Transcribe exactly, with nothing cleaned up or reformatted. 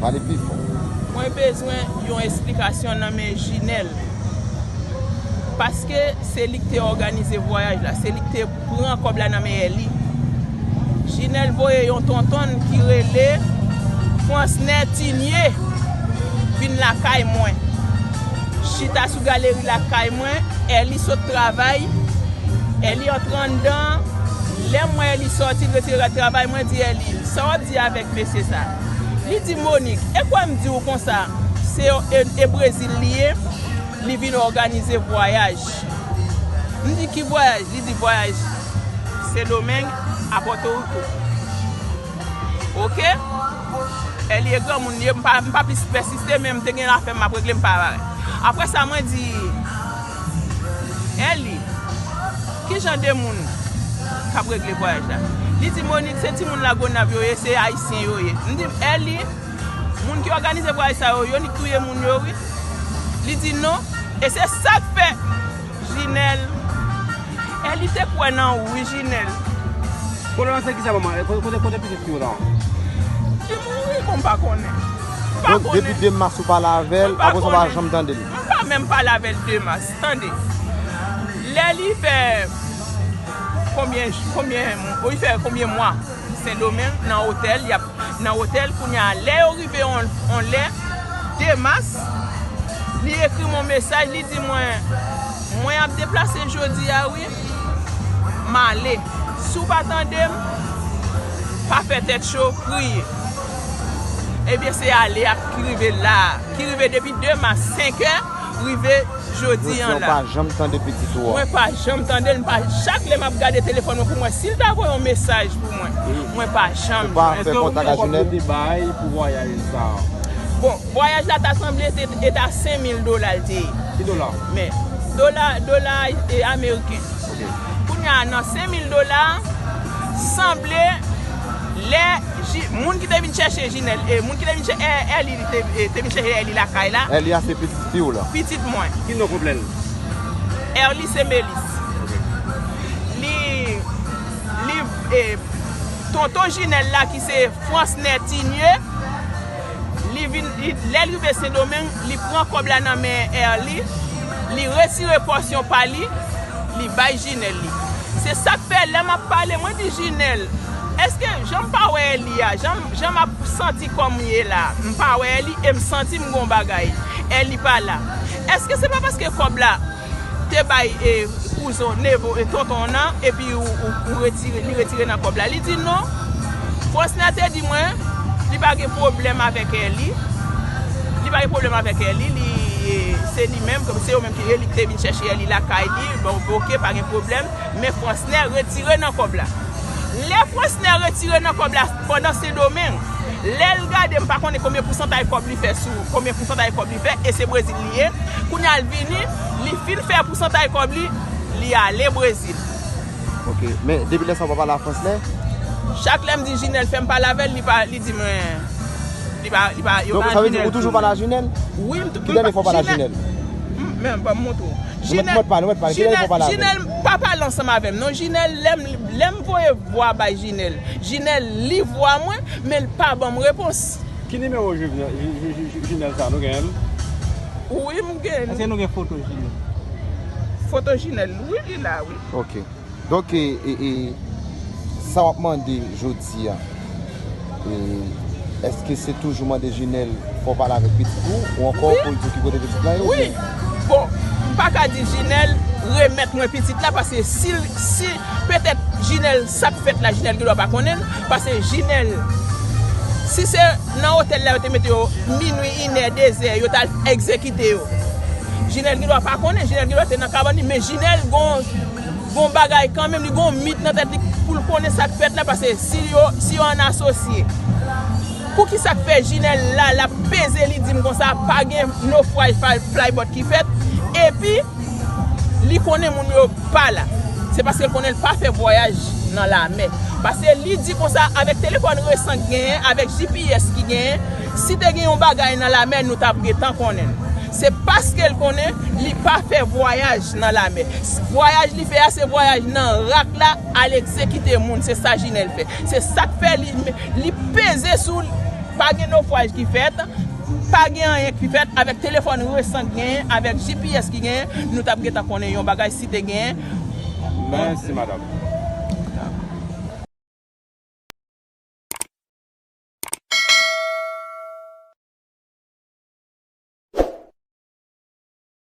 Pale pi fò. Mwen bezwen yon esplikasyon nan men Jinèl. Paske se li ki te òganize vwayaj la, se li ki te pran kòb la nan men Èli. Jinèl voye yon tontonn ki rele Fransnè Tinye vin lakay mwen. Chita sou galeri lakay mwen, Èli sot travay, Èli antre anndan. Lè m wè Èli sòti, l retire rad travay, mwen di Èli, "Sa w ap di avèk mesye sa?" Li di, "Monique, e kwè m di w konsa, se e, e Brezil li ye, li vin òganize vwayaj." M di, "Ki vwayaj?" Li di, "Vwayaj Sendomeng a Pòtoriko." Oke? Èli e granmoun li ye, m pa, m pa plis pèsiste, men m te gen afè m ap regle, m pa. Apre sa, mwen di, "Èli, ki jan de moun k ap regle vwayaj la?" Li di, "Monique, se timoun Lagonav yo ye, se Ayisyen yo ye." M di, "Èli, moun ki òganize vwayaj sa yo, yo nik touye moun yo, wi." Li di, "Non." E se sa k fè Jinèl. Èli te kwè nan ou, wi, Jinèl. Pwoblèm nan se kisa, manman? Kote, kote, kote pitit fi w la? Li mouri, bon, m pa konnen. M pa konnen. Donk, depi de mas ou pale avè l, apre sa w pa janm tande l? M pa menm pale avè l de mas, tande. Lè li fè konbyen, konbyen, li fè konbyen mwa Sendomeng nan otèl, y ap nan otèl, kounye a, lè yo rive on, on lè, de mas, li ekri m on mesaj, li di mwen, "Mwen ap deplase jodi a, wi, m ale. Si w pa tande m, pa fè tèt cho, priye." Ebyen, se ale a ki rive la a, ki rive depi de mas, senk è, rive jodi an la. Jodi an, w pa janm tande pitit ou a? Mwen pa janm tande l, m pa, chak lè m ap gade telefòn mwen pou mwen, si l ta voye yon mesaj pou mwen, mwen pa janm. Ou pa fè kontak ak Jinèl? Èske ou gen kòb yo te bay pou vwayaj sa a? Bon, vwayaj la ta sanble te, e ta senk mil dola l te ye. Ki dola? Men, dola, dola, e, ameriken. Ok. Kounye a, nan senk mil dola, sanble, lè Ji-, moun ki te vin chèche Jinèl, e, moun ki te vin chè-, e, Èli, te, e, te vin chèche Èli lakay la. Èli a se pitit fi w la? Pitit mwen. Ki non konplè l? Èli Semelis. Ok. Li, li, e, tonton Jinèl la ki se Fransnè Tinye, li vin, li, lè l rive Sendomeng, li pran kòb la nan men Èli, li retire pòsyon pa li, li bay Jinèl li. Se sa k fè, lè m ap pale, mwen di Jinèl, èske jan m pa wè Èli a, jan, jan m ap santi kò m ye la, m pa wè Èli e m santi m gon bagay, Èli pa la. Èske se pa paske kòb la te bay, e, kouzen, nevo, e, tonton w nan, epi ou, ou, ou retire, li retire nan kòb la? Li di non. Fransnè te di mwen, li pa gen pwoblèm avèk Èli. Li pa gen pwoblèm avèk Èli. Li, e, se li menm, se yo menm ki, e, li te vin chèche Èli lakay li. Bon, oke, pa gen pwoblèm. Men Fransnè retire nan kòb la. Lè Fransnè retire nan kòb la, pandan Sendomeng, lè l gade, m pa konnen konbyen pousantay kòb li fè sou, konbyen pousantay kòb li fè, e se Brezil li ye. Kounye a l vini, li fin fè pousantay kòb li, li ale Brezil. Ok, men depi lè sa w pa pale a Fransnè? Chak lè m di Jinèl fè m pale avè l, li pa, li di mwen, li pa, li pa, yo pa Jinèl. Donk, sa vle di ou toujou pale a Jinèl? Wi, m tou. Ki dènye fwa w pale a Jinèl? M, men, ban m montre w. Jinèl, mèt pale, mèt pale. Ki dènye fwa w pale avè l? Jinèl pa pale ansanm avè m, non. Jinèl, lè m, lè m voye vwa bay Jinèl, Jinèl li vwa mwen, men l pa ban m repons. Ki nimewo Jinèl, Ji-, Ji-, Ji-, Jinèl sa, nou genyen l? Wi, m genyen l. Èske nou gen foto Jinèl? Foto Jinèl, wi, li la, wi. Ok. Donk, e, e, e, sa w ap mande jodi a, e, èske se toujou mande Jinèl fò w pale avèk pitit ou, ou ankò pou l di w ki kote pitit la ye, oubyen? Wi. Bon, m pa ka di Jinèl remèt mwen pitit la, paske si, si petèt Jinèl, sa k fèt la, Jinèl gendwa pa konnen l, paske Jinèl, si se nan otèl la yo te mete yo, minwi, inè, dezè, yo t al egzekite yo. Jinèl gendwa pa konnen, Jinèl gendwa te nan kabann li, men Jinèl gon, gon bagay kanmenm, li gon mit nan tèt li pou l konnen sa k fèt la, paske si yo, si yo ann asosye. Poukisa k fè Jinèl la, l ap peze li di m konsa, pa gen nofwaj fly, flybot ki fèt, epi li konnen moun yo pa la. Se paske l konnen l pa fè vwayaj nan lamè. Paske li di konsa, avèk telefòn resan k genyen, avèk G P S ki genyen, si te gen yon bagay nan lamè, nou t ap gentan konnen l. Se paske l konnen li pa fè vwayaj nan lamè. Vwayaj li fè a, se vwayaj nan rak la, al egzekite moun. Se sa Jinèl fè. Se sa k fè li, li peze sou l. Pa gen nofwaj ki fèt, pa gen anyen ki fèt. Avèk telefòn resan ki genyen, avèk G P S ki genyen, nou t ap gentan konnen yon bagay si te genyen. Mèsi, madanm.